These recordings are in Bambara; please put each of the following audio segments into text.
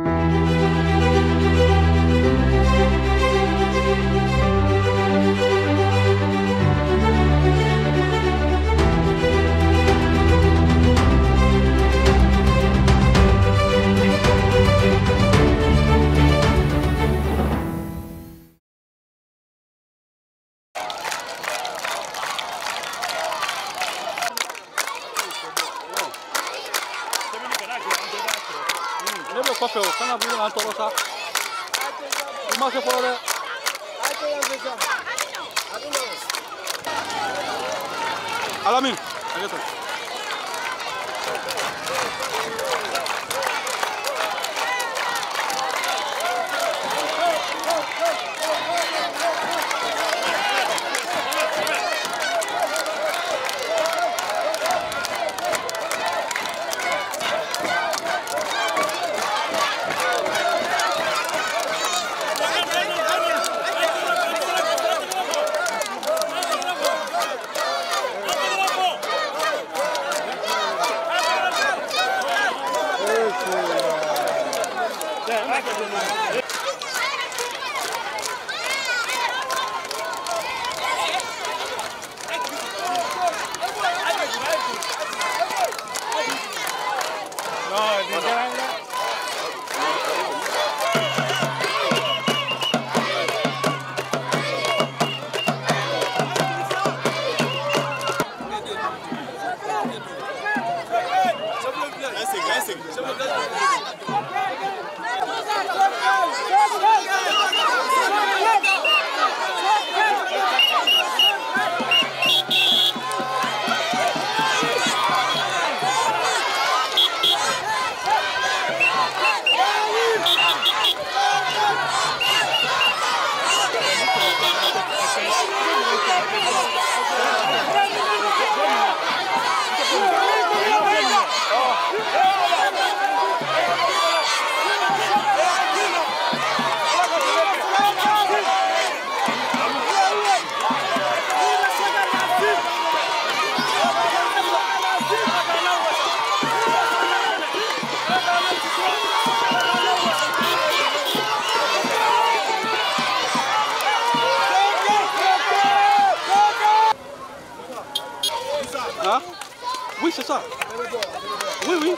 Ne bɛ kɔfɛ o kana bolo k'an tɔɔrɔ sa i ma se fɔlɔ dɛ. Alamin hakɛ to. Hein? Oui, c'est ça. Oui, oui.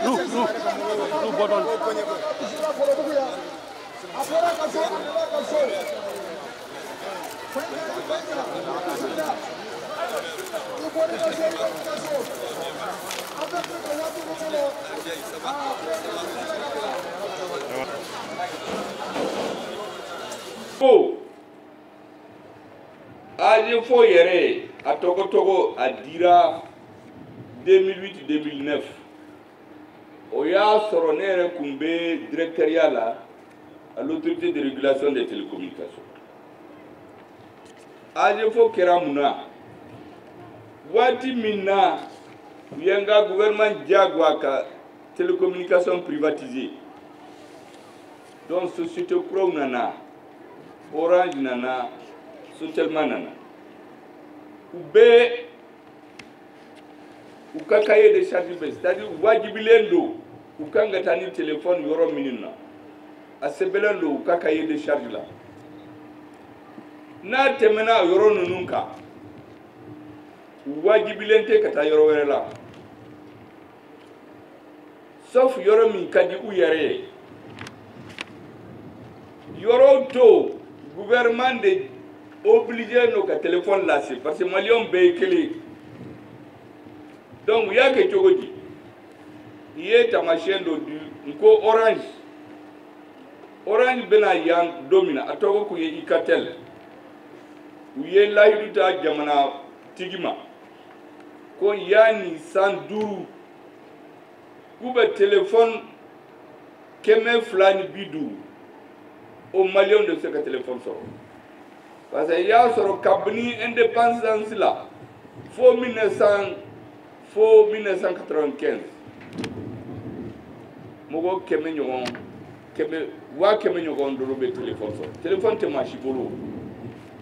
Nous, bɔdɔn. Ko AGEFAU yɛrɛ a tɔgɔ a dira 2008-2009 o y'a sɔrɔ ne yɛrɛ tun bɛ directeur la à l'autorité de régulation des télécommunications. AGEFAU kɛra mun na waati min na u ye n ka gouvernement diyagoya ka télécommunication privatisée, donc société kuraw nana, Orange nana, Sotelma nana, u bɛɛ u ka cahier de charge bɛ, c'est-à-dire wajibilen don u kan ka taa ni téléphone yɔrɔ minnu na, a sɛbɛnlen don u ka cahier de charge la. N'a tɛmɛna yɔrɔ ninnu kan, U wajibilen tɛ ka taa yɔrɔ wɛrɛ la, sauf yɔrɔ min ka di u yɛrɛ ye. Yɔrɔ to gouvernement de obligé no ka téléphone lase, parce que maliyɛnw bɛɛ ye kelen ye. Donc u y'a kɛ cogo di? I ye taamasiyɛn dɔ di n ko Orange. Orange bɛna yan don min na, a tɔgɔ kun ye Icatel. U ye layidu ta jamana tigi ma ko yanni san 5 k'u bɛ téléphone 250, o maliyɛnw de bɛ se ka téléphone sɔrɔ, parce que i y'a sɔrɔ kabini indépendance la fo 1900, fo 1995, mɔgɔ 100 ɲɔgɔn, kɛmɛ 100,000 ɲɔgɔn dɔrɔn bɛ téléphone sɔrɔ. Téléphone tɛ maa si bolo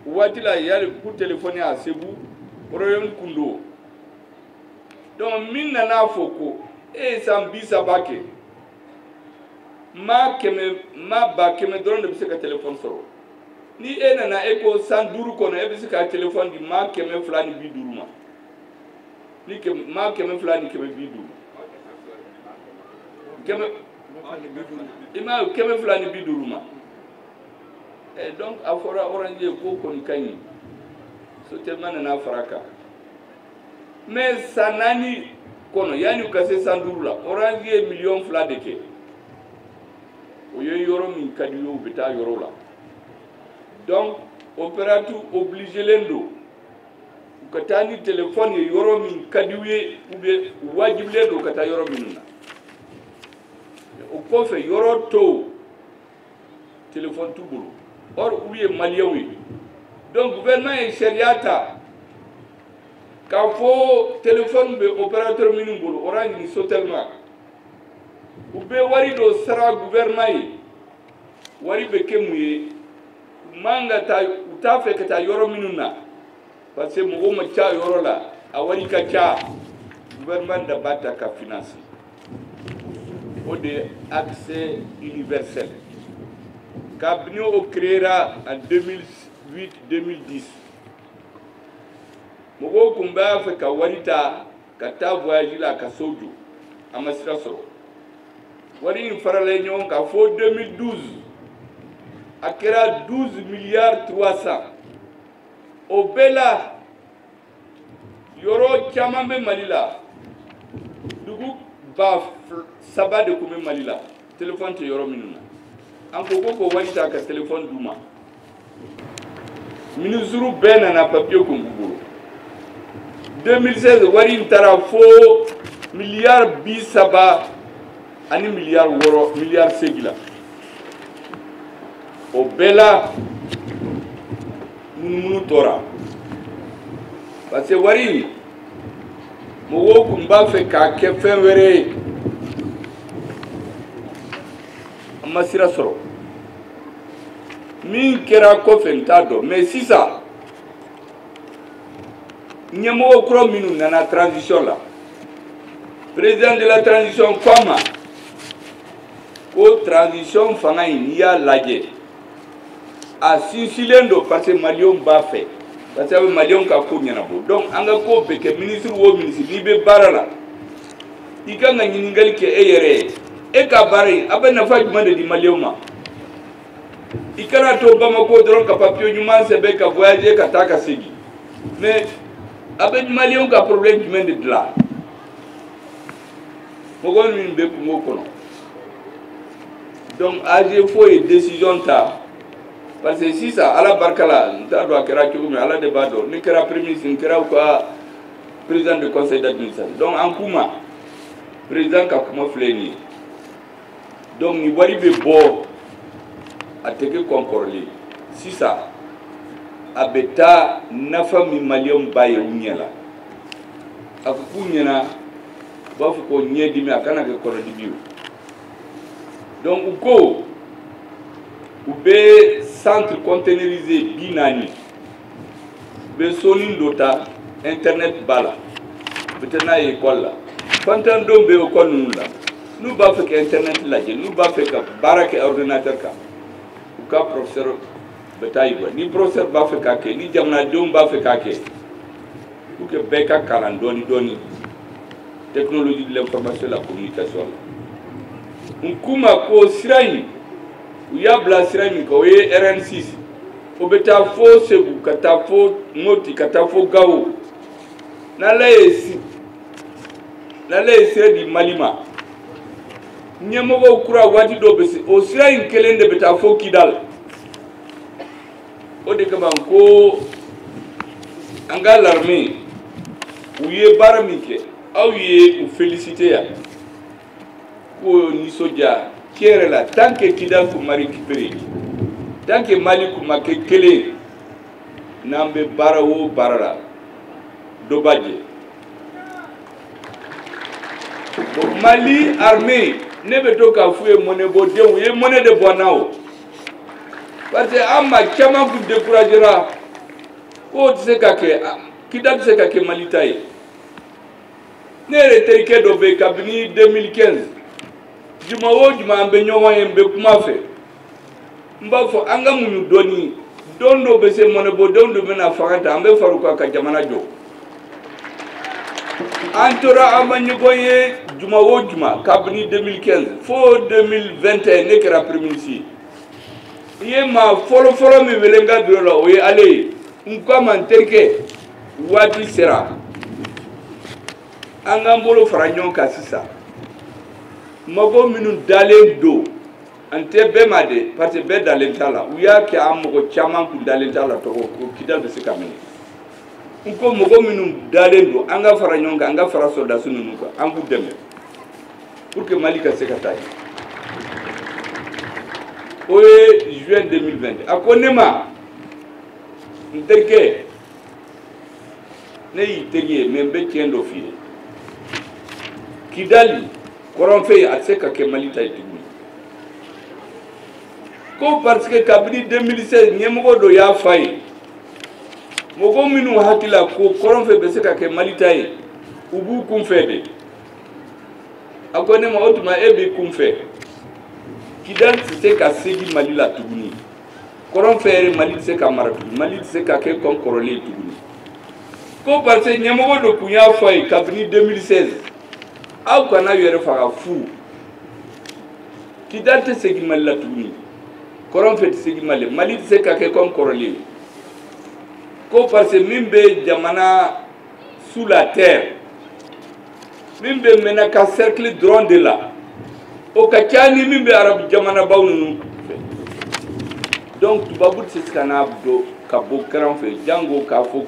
o waati la. Yali ku téléphone y'a Segu problème kun don. Donc min nana fɔ ko e ye san 30 kɛ, maa 100, maa 100,000 dɔrɔn de bɛ se ka téléphone sɔrɔ. Ni e nana e ko san 5 kɔnɔ e bɛ se ka téléphone di maa 250 ma, ni maa 250, kɛmɛ i ma 250 ma. Donc a fɔra Orange ye ko kɔni ka ɲi, Sotelma nana fara kan. Mais san 4 kɔnɔ, yanni u ka se san 5 la, Orange ye 2 miliyɔn de kɛ. O ye yɔrɔ min ka di u ye, u bɛ taa yɔrɔ la. Donc opérateur obligélen don u ka taa ni téléphone ye yɔrɔ min ka di u ye, ou bien u wajibilen don ka taa yɔrɔ minnu na. O kɔfɛ, yɔrɔ tɔw téléphone t'u bolo, or olu ye maliyɛnw ye. Donc gouvernement ye sariya ta k'a fɔ téléphone bɛ opérateur minnu bolo, Orange ni Sotelma, u bɛ wari dɔ sara gouvernement ye. Wari bɛ kɛ mun ye? U man ka taa, u t'a fɛ ka taa yɔrɔ minnu na, parce que mɔgɔw ma ca yɔrɔ la, a wari ka ca, gouvernement da b'a ta ka financer. O de ye accès universel. Kabini o créera en 2008, 2010, mɔgɔw kun b'a fɛ ka wari ta ka taa voyage la ka so jɔ, a ma sira sɔrɔ. Wari in farala ɲɔgɔn kan fo 2012, a kɛra 12 milliards 300. O bɛɛ la, yɔrɔ caman bɛ Mali la, dugu 3000 de tun bɛ Mali la, téléphone tɛ yɔrɔ minnu na. An ko k'o wari ta ka téléphone d'u ma. Ministre bɛɛ nana, papier kun b'u bolo. 2016, wari in taara fo miliyari 30 ani miliyari 6, miliyari 8 la. O bɛɛ la, munumunu tora, parce que wari in, mɔgɔw kun b'a fɛ k'a kɛ fɛn wɛrɛ ye, an ma sira sɔrɔ. Min kɛra kɔfɛ, n t'a dɔn. Mais sisan, ɲɛmɔgɔ kura minnu nana transition la, président de la transition ko a ma ko transition fanga in, n'i y'a lajɛ, a sinsinlen don, parce que maliyɛnw b'a fɛ, parce que a bɛ maliyɛnw ka ko ɲɛnabɔ. Donc an ka ko bɛɛ kɛ, ministre o ministre, n'i bɛ baara la, i kan ka ɲininkali kɛ e yɛrɛ ye: e ka baara in, a bɛ nafa jumɛn de di maliyɛnw ma? I kana to Bamako dɔrɔn ka papier ɲuman sɛbɛn ka voyager ka taa ka segin, mais a bɛ maliyɛnw ka problème jumɛn de dilan, mɔgɔ min bɛ kungo kɔnɔ? Donc AGFO ye décision ta, parce que sisan, Ala barika la, n t'a dɔn a kɛra cogo min, Ala de b'a dɔn, ne kɛra premier ministre, n kɛra u ka président du conseil d'administration. Donc an kuma président ka kuma filɛ nin ye. Donc ni wari bɛ bɔ, a tɛ kɛ kɔnkɔrɔlen. Sisan a bɛ taa nafa min maliyɛnw b'a ye u ɲɛ la, a ko k'u ɲɛna, u b'a fɔ ko ɲɛdimi a kana kɛ kɔnɔdimi ye. Donc u ko u bɛ centre containerisé 40, u bɛ sonin dɔ ta, internet b'a la, u bɛ taa n'a ye école la. Fantandenw bɛ école ninnu la, n'u b'a fɛ ka internet lajɛ, n'u b'a fɛ ka baara kɛ ordinateur kan, u ka professeur bɛ taa yira. Ni professeur b'a fɛ k'a kɛ, ni jamanadenw b'a fɛ k'a kɛ. Pour que bɛɛ ka kalan dɔɔni dɔɔni technologie de l'information et la communication la. N k'u ma ko sira in u y'a bila sira min kan, o ye RN6, o bɛ taa fo Segu, ka taa fo Moti, ka taa fo Gawo. N'Ala ye sira di Mali ma, ɲɛmɔgɔw kura waati dɔw bɛ se, o sira in kelen de bɛ taa fo Kidal. O de kama ko an ka l'armée u ye baara min kɛ, aw ye u félicité yan k'o nisɔndiya. Tiɲɛ yɛrɛ la, tant que Kidal kun ma récupéré, tant que Mali kun ma kɛ kelen, n'an bɛ baara o baara la, dɔ b'a jɛ. Bon, Mali armée, ne bɛ to k'a f'u ye, mɔnɛbɔdenw, u ye mɔnɛ de bɔ an na o, parce que an maa caman kun découragera k'o tɛ se ka kɛ, Kidal tɛ se ka kɛ Mali ta ye. Ne yɛrɛ terikɛ dɔ bɛ yen kabini 2015, juma o juma an bɛ ɲɔgɔn ye, n bɛ kuma fɛ, n b'a fɔ an ka muɲu dɔɔni, don dɔ bɛ se mɔnɛbɔdenw de bɛna fanga ta, an bɛ far'u kan ka jamana jɔ. An tora an ma ɲɔgɔn ye juma o juma kabini 2015 fo 2021, ne kɛra premier ministre ye. I ye maa fɔlɔ fɔlɔ min wele n ka bureau la, o ye ale ye. N ko a ma, n terikɛ, waati sera an k'an bolo fara ɲɔgɔn kan sisan. Mago minnu dalen don, an tɛ bɛɛ ma dɛ, parce que bɛɛ dalen t'a la. U y'a kɛ an mɔgɔ caman kun dalen t'a la tɔgɔ ko Kidal bɛ se ka minɛ. N ko mɔgɔ minnu dalen don, an ka fara ɲɔgɔn kan, an ka fara sɔrɔdasi ninnu kan, an k'u dɛmɛ pour que Mali ka se ka taa ɲɛ. O ye juin 2020. A ko ne ma, n terikɛ, ne y'i teri ye, mais n bɛ tiɲɛ dɔ f'i ye. Kidali kɔrɔnfɛ, a tɛ se ka kɛ Mali ta ye tuguni. Ko parce que kabini 2016 ɲɛmɔgɔ dɔ y'a f'a ye, mɔgɔ minnu hakili la ko kɔrɔnfɛ bɛ se ka kɛ Mali ta ye, u b'u kunfɛ de. A ko ne ma, o tuma e b'i kunfɛ, Kidali tɛ se ka segin Mali la tuguni, kɔrɔnfɛ yɛrɛ Mali tɛ se ka mara tuguni, Mali tɛ se ka kɛ comme kɔrɔlen ye tuguni. Ko parce que ɲɛmɔgɔ dɔ kun y'a fɔ a ye kabini 2016, aw kana yɛrɛ faga fu, Kidali tɛ segin Mali la tuguni, kɔrɔnfɛ tɛ segin Mali, Mali tɛ se ka kɛ comme kɔrɔlen. Ko parce que min bɛ jamana sous la terre, min bɛ Menaka cercle dɔrɔn de la, o ka ca ni min bɛ arabu jamanabaw ninnu fɛ. Donc tubabu tɛ se ka n'a don ka bɔ kɛrɛn fɛ, jango k'a fɔ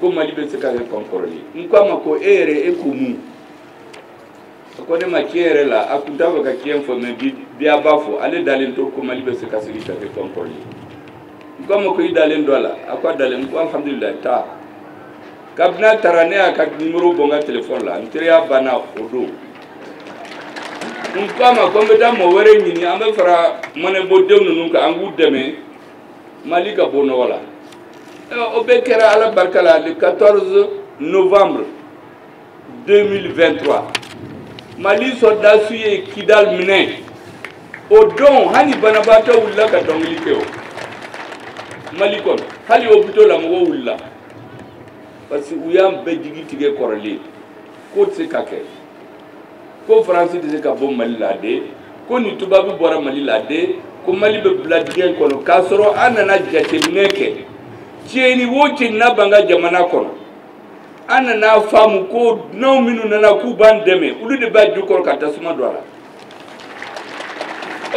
ko Mali bɛ se ka kɛ comme kɔrɔlen. N ko a ma ko e yɛrɛ e ko mun? A ko ne ma, tiɲɛ yɛrɛ la, a kun t'a fɛ ka tiɲɛ fɔ, mais bi a b'a fɔ, ale dalen to ko Mali bɛ se ka segin ka kɛ comme kɔrɔlen. N ko a ma ko i dalen don a la? A ko a dalen. N ko alhamdulilayi, taa. Kabini a taara, ne y'a ka numéro bɔ n ka téléphone la, n teriya banna o don. N ko a ma ko n bɛ taa mɔgɔ wɛrɛ ɲini, an bɛ fara mɔnɛbɔdenw ninnu kan, an k'u dɛmɛ Mali ka bɔ nɔgɔ la. O bɛɛ kɛra Ala barika la. Le 14 novembre 2023, Mali sɔrɔdasiw ye Kidal minɛ. O don hali banabaatɔ wulila ka dɔnkili kɛ o Mali kɔnɔ, hali hôpitaux la mɔgɔw wulila, parce que u y'an bɛɛ jigi tigɛ kɔrɔlen k'o tɛ se ka kɛ, ko Faransi tɛ se ka bɔ Mali la de, ko ni tubabu bɔra Mali la de, ko Mali bɛ bila dingɛ kɔnɔ. K'a sɔrɔ an nana jateminɛ kɛ, tiɲɛni o tiɲɛni n'a b'an ka jamana kɔnɔ, an nana faamu ko dunanw minnu nana k'u b'an dɛmɛ, olu de b'a jukɔrɔ ka tasuma don a la.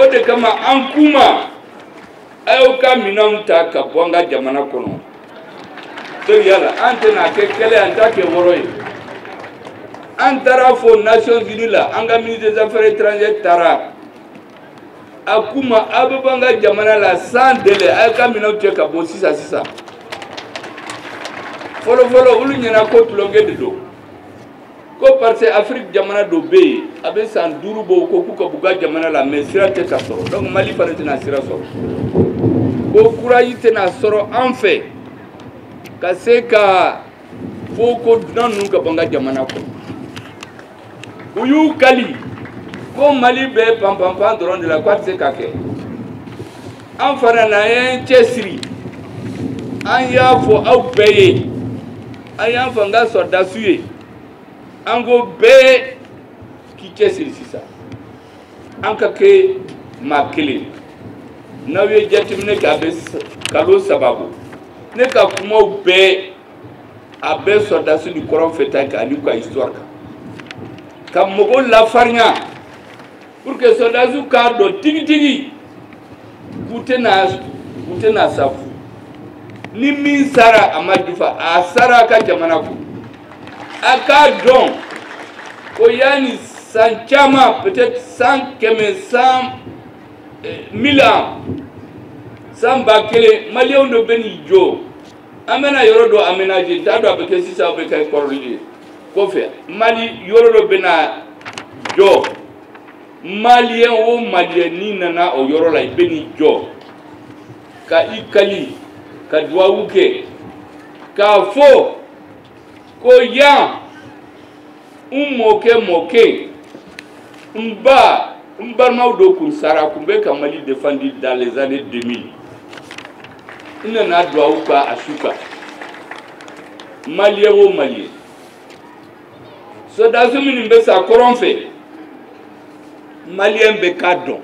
O de kama an k'u ma, a y'aw ka minɛnw ta ka bɔ an ka jamana kɔnɔ teriya la, an tɛna kɛ kɛlɛ, an t'a kɛ wɔrɔ ye. An taara fɔ Nations Unies la, an ka ministre des affaires étrangères taara, a k'u ma, aw bɛ bɔ an ka jamana la sans délai, a y'aw ka minɛnw cɛ ka bɔ sisan sisan. Fɔlɔ fɔlɔ olu ɲɛna ko tulonkɛ de don, ko parce que Afrique jamana dɔ bɛ yen, a bɛ san 5 bɔ, ko k'u ka b'u ka jamana la, mais sira tɛ ka sɔrɔ, donc Mali fana tɛna sira sɔrɔ, ko courage tɛna sɔrɔ an fɛ ka se ka fo ko dunan ninnu ka bɔ an ka jamana kɔnɔ. U y'u kali ko Mali bɛ panpanpan dɔrɔn de la, k'a tɛ se ka kɛ. An fana na y'an cɛsiri, an y'a fɔ aw bɛɛ ye. An y'an fɔ an ka sɔrɔdasiw ye, an ko bɛɛ k'i cɛsiri sisan, an ka kɛ maa kelen. N'aw ye jateminɛ kɛ, a bɛ kalo 3 bɔ, ne ka kumaw bɛɛ a bɛɛ sɔrɔdasi ni kɔrɔn fɛ ta kan ani u ka histoire kan, ka mɔgɔw lafarinya pour que sɔrɔdasiw k'a dɔn tigitigi k'u tɛna sa fu. Ni min sara a ma jufa, a sara a ka jamana kun. A k'a dɔn ko yanni san caman, peut-être 100 100 san 1000 ans, san 1000, maliyɛnw de bɛ n'i jɔ. An bɛna yɔrɔ dɔ aménager, n t'a dɔn a bɛ kɛ sisan a bɛ kɛ kɔrɔlen ye kɔfɛ. Mali yɔrɔ dɔ bɛna jɔ, maliyɛn o maliyɛn n'i nana o yɔrɔ la, i bɛ n'i jɔ ka i kali, ka duwawu kɛ, k'a fɔ ko yan n mɔkɛ n ba n balimaw dɔ kun sara, kun bɛ ka Mali défendu dans les années 2000. N nana duwawu ka a su kan. Maliyɛn o maliyɛn, sɔrɔdasi minnu bɛ sa kɔrɔn fɛ, maliyɛn bɛ k'a dɔn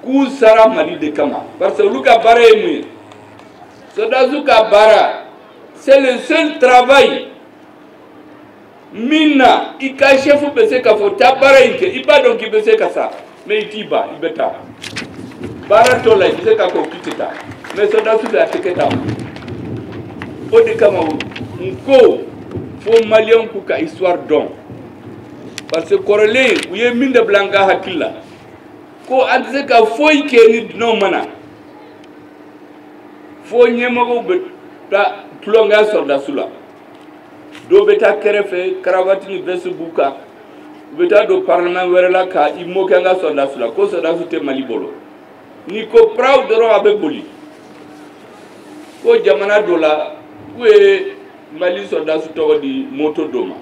k'u sara Mali de kama, parce que olu ka baara ye mun ye? Sɔrɔdasiw ka baara, c'est le seul travail min na i ka chef bɛ se k'a fɔ taa baara in kɛ, i b'a dɔn k'i bɛ se ka sa, mais i t'i ban, i bɛ taa baara tɔ la, i bɛ se k'a fɔ k'i tɛ taa. Mais sɔrɔdasiw fɛ a tɛ kɛ tan. O de kama n ko fo maliyɛnw k'u ka histoire dɔn, parce que kɔrɔlen u ye min de bila an ka hakili la, ko an tɛ se ka foyi kɛ ni dunanw ma na, fo ɲɛmɔgɔw bɛ taa tulonkɛ sɔrɔdasiw la. Dɔw bɛ taa kɛrɛfɛ, karavati ni veste b'u kan, u bɛ taa don parlement wɛrɛ la ka i moquer an ka sɔrɔdasiw la, ko sɔrɔdasiw tɛ Mali bolo. N'i ko praw dɔrɔn a bɛ boli. Ko jamana dɔ la, k'u ye Mali sɔrɔdasiw tɔgɔ di moto dɔ ma,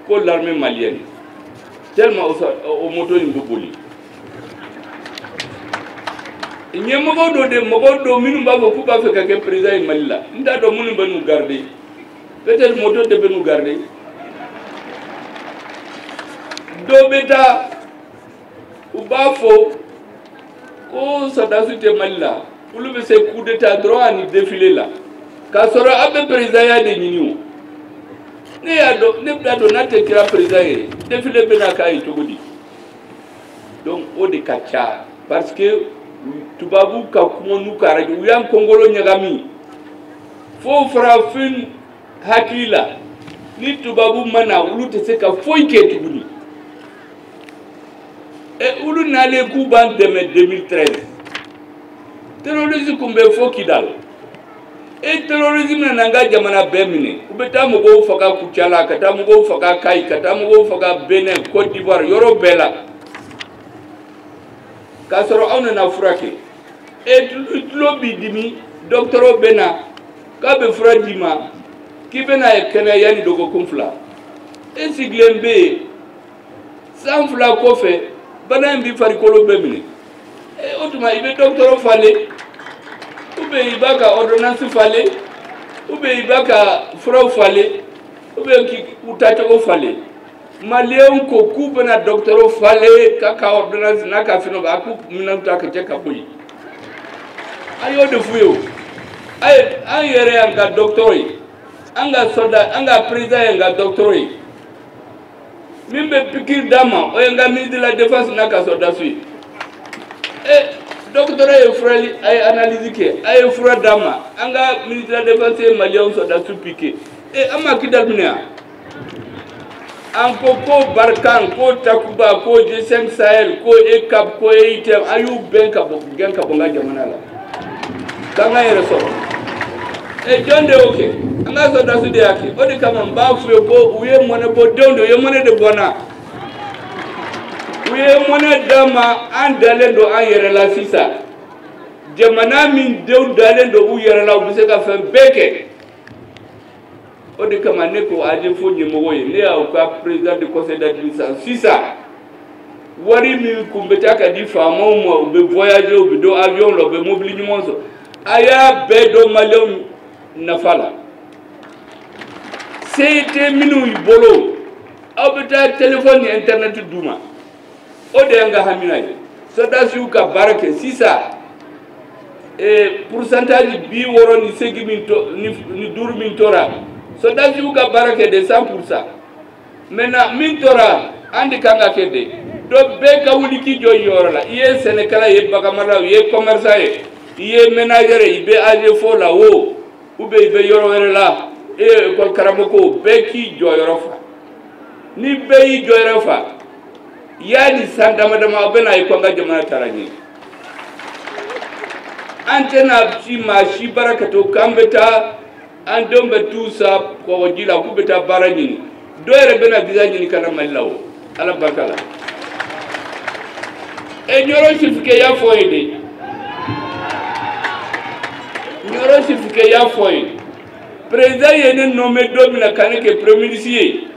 ko l'armée malienne, tellement o moto in bɛ boli. Ɲɛmɔgɔ dɔ de, mɔgɔ dɔ minnu b'a fɔ k'u b'a fɛ ka kɛ président ye Mali la, n t'a dɔn minnu bɛ n'u garder, peut-être moto de bɛ n'u garder. Dɔ bɛ taa, u b'a fɔ ko sɔrɔdasiw tɛ Mali la, olu bɛ se coup d'état dɔrɔn ani défilé la, k'a sɔrɔ aw bɛ présidentya de ɲini o. Ne y'a dɔn, ne b'a dɔn n'a tɛ kɛra président ye, défilé bɛna k'a ye cogo di? Donc o de ka ca, parce que tubabu ka kuma n'u ka arajo, u y'an kɔngolo ɲagami fo farafin hakili la, ni tubabu ma na olu tɛ se ka foyi kɛ tuguni. E olu nalen k'u b'an dɛmɛ 2013, terrorisme kun bɛ fo Kidal. E terrorisme nana an ka jamana bɛɛ minɛ, u bɛ taa mɔgɔw faga Kucala, ka taa mɔgɔw faga Kayi, ka taa mɔgɔw faga Benin, Côte d'Ivoire, yɔrɔ bɛɛ la, k'a sɔrɔ aw nana furakɛ. E tulo b'i dimi, dɔgɔtɔrɔ bɛ na k'a bɛ fura d'i ma, k'i bɛna kɛnɛya yanni dɔgɔkun 2. E sigilen bɛ yen, san 2 kɔfɛ bana in b'i farikolo bɛɛ minɛ. E o tuma i bɛ dɔgɔtɔrɔ falen, ou bien i b'a ka ordonnance falen, ou bien i b'a ka furaw falen, ou bien k'u taacogo falen. Maliyɛnw ko k'u bɛna dɔgɔtɔrɔ falen k'a ka ordonnance n'a ka fɛnw, a k'u minɛnw ta ka cɛ ka bɔ yen. A y'o de f'u ye o. A ye an yɛrɛ y'an ka dɔgɔtɔrɔ ye, an ka soldat, an ka président y'an ka dɔgɔtɔrɔ ye. Min bɛ piqûre d'a ma, o ye n ka ministre de la défense n'a ka sɔrɔdasiw ye. E dɔgɔtɔrɔ ye furali, a ye analyse kɛ, a ye fura d'a ma, an ka ministre de la défense ye maliyɛnw sɔrɔdasiw piqué. E an ma Kidal minɛ yan? An ko ko Barkhane, ko Takuba, ko G5 Sahel, ko ECAP, ko EITM, an y'u bɛn ka bɔ gɛn ka bɔ n ka jamana la, k'an ka yɛrɛ sɔrɔ. E jɔn de y'o kɛ? An ka sɔrɔdasiw de y'a kɛ. O de kama n b'a f'u ye ko u ye mɔnɛ bɔ denw de, u ye mɔnɛ de bɔ n na. U ye mɔnɛ d'an ma, an dalen don an yɛrɛ la sisan. Jamana min denw dalen don u yɛrɛ la, u bɛ se ka fɛn bɛɛ kɛ. O de kama ne ko AGEFO ɲɛmɔgɔ ye, ne y'aw ka président du conseil d'administration sisan, wari min kun bɛ taa ka di faamaw ma, u bɛ voyager, u bɛ don avion la, u bɛ mobili ɲuman sɔrɔ, a y'a bɛɛ dɔn maliyɛnw nafa la. Se tɛ minnu bolo, aw bɛ taa téléphone ni internet d'u ma. O de y'an ka hamina ye. Sɔrɔdasiw ka baara kɛ sisan, pourcentage 68 min to ni 5 min tora, sɔrɔdasiw ka baara kɛ de 100%. Maintenant min tora, an de kan ka kɛ de. Donc bɛɛ ka wuli k'i jɔ i yɔrɔ la. I ye sɛnɛkɛla ye, i ye baganmarala ye, i ye commerçant ye, i ye ménagère ye, i bɛ AG fo la o, ou bien i bɛ yɔrɔ wɛrɛ la, e ye école karamɔgɔ, bɛɛ k'i jɔyɔrɔ fa. Ni bɛɛ y'i jɔyɔrɔ fa, yanni san dama dama, aw bɛna ye ko an ka jamana taara ɲɛ. An tɛna si maa si baara kɛ to k'an bɛ taa an denw bɛ t'u sa kɔgɔji la k'u bɛ taa baara ɲini. Dɔw yɛrɛ bɛna visa ɲini ka na Mali la o, Ala barika la. E Ɲɔrɔ sifike y'a fɔ ye de, Ɲɔrɔ sifike y'a fɔ ye. Président ye ne nommé don min na ka ne kɛ premier ministre ye,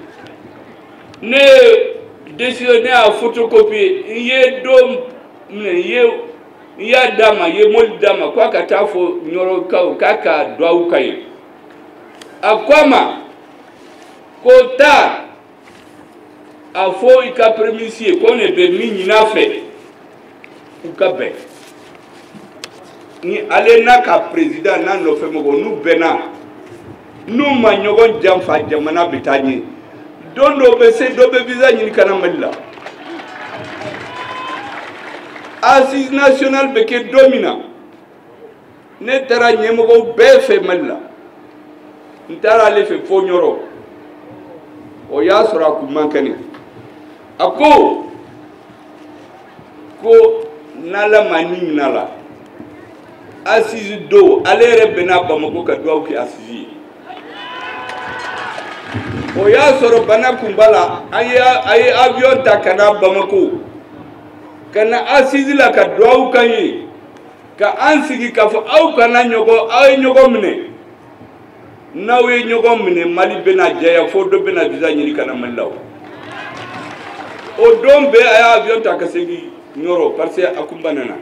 ne ye décision, ne y'a photocopier, n ye don minɛ, n y'a d'a ma, n ye mobili d'a ma k'a ka taa fɔ Ɲɔrɔkaw k'a ka duwawu k'a ye. A ko a ma ko taa a fɔ i ka premier ministre ye ko ne bɛ min ɲini a fɛ, u ka bɛn ni ale n'a ka président n'a nɔfɛ mɔgɔw, n'u bɛnna, n'u ma ɲɔgɔn janfa, jamana bɛ taa ɲɛ. Don dɔ bɛ se, dɔ bɛ visa ɲini ka na Mali la. Assise nationale bɛ kɛ don min na, ne taara ɲɛmɔgɔw bɛɛ fɛ Mali la. N taara ale fɛ fo Ɲɔrɔ, o y'a sɔrɔ a kun man kɛnɛ. A ko ko n'Ala ma ni minɛ a la, assise don, ale yɛrɛ bɛnna Bamakɔ ka duwawu kɛ assise ye. O y'a sɔrɔ bana kun b'a la. A ye avion ta ka na Bamako, ka na assise la, ka duwawu k'an ye, ka an sigi k'a fɔ aw kana ɲɔgɔn, aw ye ɲɔgɔn minɛ. N'aw ye ɲɔgɔn minɛ, Mali bɛna jɛya fo dɔ bɛna visa ɲini ka na Mali la. O don bɛɛ a y'a avion ta ka segin Ɲɔrɔ, parce que a kun banana.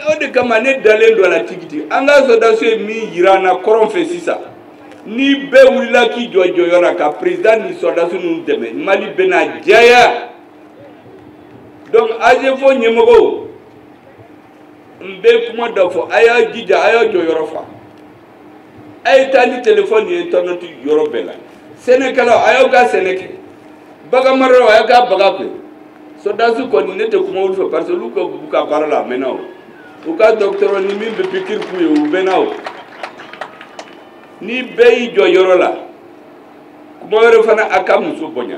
O de kama ne dalen don a la tigitigi. An ka sɔrɔdasiw ye min yira an na kɔrɔn fɛ sisan, ni bɛɛ wulila k'i jɔ jɔyɔrɔ la ka président ni sɔrɔdasi ninnu dɛmɛ, Mali bɛna jɛya. Donc AGFO ɲɛmɔgɔw, n bɛ kuma dɔ fɔ, a y'a jija, a y'a jɔyɔrɔ fa. A ye taa ni téléphone ye internet yɔrɔ bɛɛ la. Sɛnɛkɛlaw, a y'aw ka sɛnɛ kɛ. Bagan maralaw, a y'aw ka bagan kɛ. Sɔrɔdasi kɔni, ne tɛ kuma olu fɛ, parce que olu ka b'u ka baara la, a mɛnna. O u ka dɔgɔtɔrɔ ni min bɛ pikiri k'u ye, u bɛ na. O ni bɛɛ y'i jɔ yɔrɔ la. Kuma wɛrɛ fana, a ka muso bonya.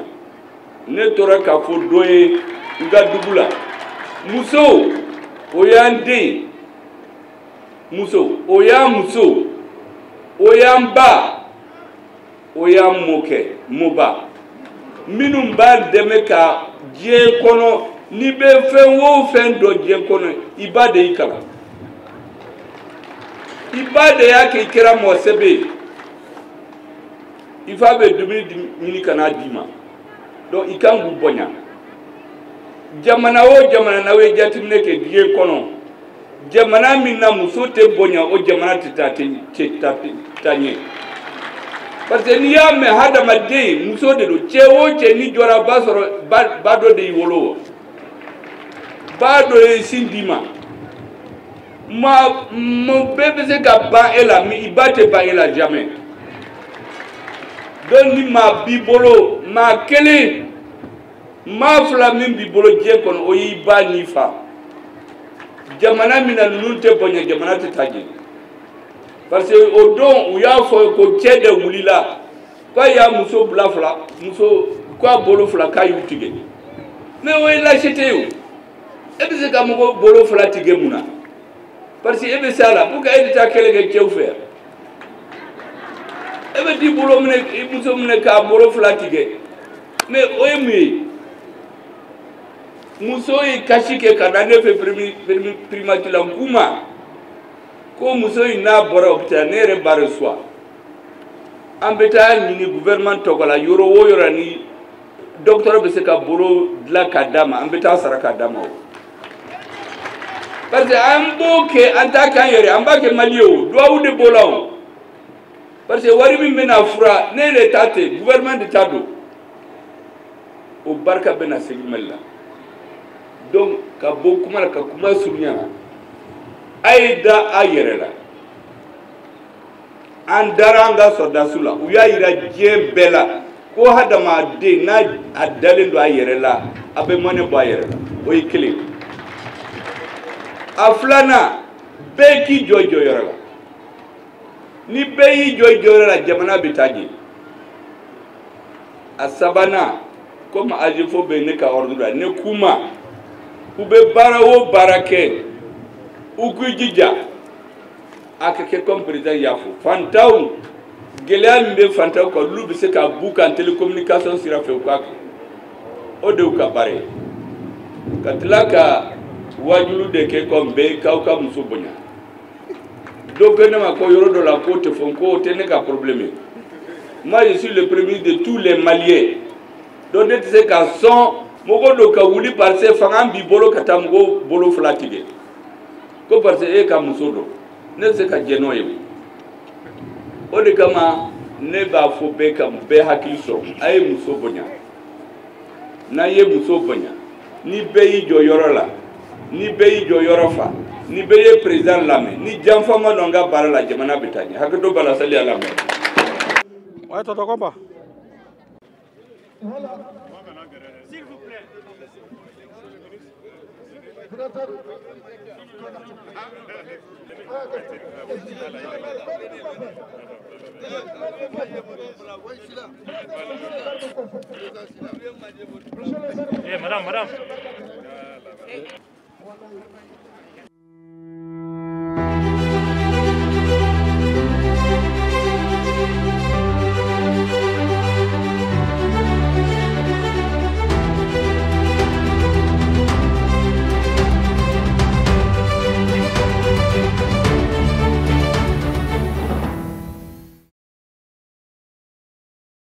Ne tora k'a fɔ dɔ ye n ka dugu la, muso o y'an den, muso o y'an muso, o y'an ba, o y'an mɔkɛ, mɔba minnu b'a dɛmɛ ka diɲɛ kɔnɔ. N'i bɛ fɛn o fɛn dɔn diɲɛ kɔnɔ, i ba de y'i kalan, i ba de y'a kɛ i kɛra mɔgɔ sɛbɛ ye. I fa bɛ dumuni ɲini ka n'a d'i ma. Donc i kan k'u bonya. Jamana o jamana, n'aw ye jateminɛ kɛ diɲɛ kɔnɔ, jamana min na muso tɛ bonya, o jamana tɛ taa tɛ taa ɲɛ, parce que n'i y'a mɛn hadamaden, muso de don. Cɛ o cɛ n'i jɔra, ba sɔrɔ ba dɔ de y'i wolo, o ba dɔ ye sin d'i ma. Ma mɔ bɛɛ bɛ se ka ban e la, mais i ba tɛ ban e la jamais. Donc ni maa b'i bolo, maa kelen, maa fila min b'i bolo diɲɛ kɔnɔ, o y'i ba n'i fa. Jamana min na ninnu tɛ bonya, jamana tɛ taa ɲɛ, parce que o don u y'a fɔ ko cɛ de wulila k'a y'a muso bila fila, muso k'a bolo fila k'a y'u tigɛ. Mais o ye lâcheté ye. O e bɛ se ka mɔgɔ bolo fila tigɛ mun na? Parce que e bɛ se a la pour que e bɛ taa kɛlɛ kɛ cɛw fɛ yan, e bɛ t'i bolo minɛ, i muso minɛ k'a bolo fila tigɛ. Mais o ye mun ye? Muso ye kasi kɛ ka na ne fɛ primature la. N k'u ma ko muso in n'a bɔra hôpital, ne yɛrɛ b'a reçoit, an bɛ taa ɲini gouvernement tɔgɔ la yɔrɔ o yɔrɔ ni docteur bɛ se ka bolo dilan k'a d'a ma, an bɛ taa sara k'a d'a ma. O parce que an b'o kɛ, an t'a k'an yɛrɛ, an b'a kɛ Mali ye. O duwawu de b'o la. O Parce que wari min bɛna fura ne de ta tɛ, gouvernement de ta don. O barika bɛna segin Mali la. Donc ka bɔ kuma la ka kuma surunya na, a ye da a yɛrɛ la. An dara an ka sɔrɔdasiw la, u y'a yira diɲɛ bɛɛ la ko hadamaden n'a a dalen don a yɛrɛ la, a bɛ mɔnɛ bɔ a yɛrɛ la. O ye kelen. A filanan, bɛɛ k'i jɔ i jɔyɔrɔ la. Ni bɛɛ y'i jɔ i jɔyɔrɔ la, jamana bɛ taa ɲɛ. A sabanan, komi AGFO bɛ ne ka ordre la, ne k'u ma u bɛ baara o baara kɛ, u k'u jija a ka kɛ comme président y'a fɔ, fantanw gɛlɛya min bɛ fantanw kan, olu bɛ se ka b'u kan télécommunication sira fɛ, u k'a kɛ. O de y'u ka baara ye. Ka tila ka wajulu de kɛ comme bɛɛ k'aw ka muso bonya. Dɔw ko ne ma ko yɔrɔ dɔ la k'o tɛ fɔ, k'o tɛ ne ka problème ye. Moi, je suis le premier de tous les Maliens. Donc ne tɛ se ka sɔn mɔgɔ dɔ ka wuli parce que fanga b'i bolo ka taa mɔgɔw bolo fila tigɛ ko parce que e ka muso don. Ne tɛ se ka jɛn n'o ye. O de kama ne b'a fɔ bɛɛ ka bɛɛ hakili sɔrɔ, a ye muso bonya. N'a ye muso bonya, ni bɛɛ y'i jɔ yɔrɔ la, ni bɛɛ y'i jɔ yɔrɔ fa, ni bɛɛ ye président lamɛn, ni janfa ma don an ka baara la, jamana bɛ taa ɲɛ. Hakɛto b'a la, sali ala mɛn. Ouais, tonton Komba. S'il vous plaît. Eh, madame, madame.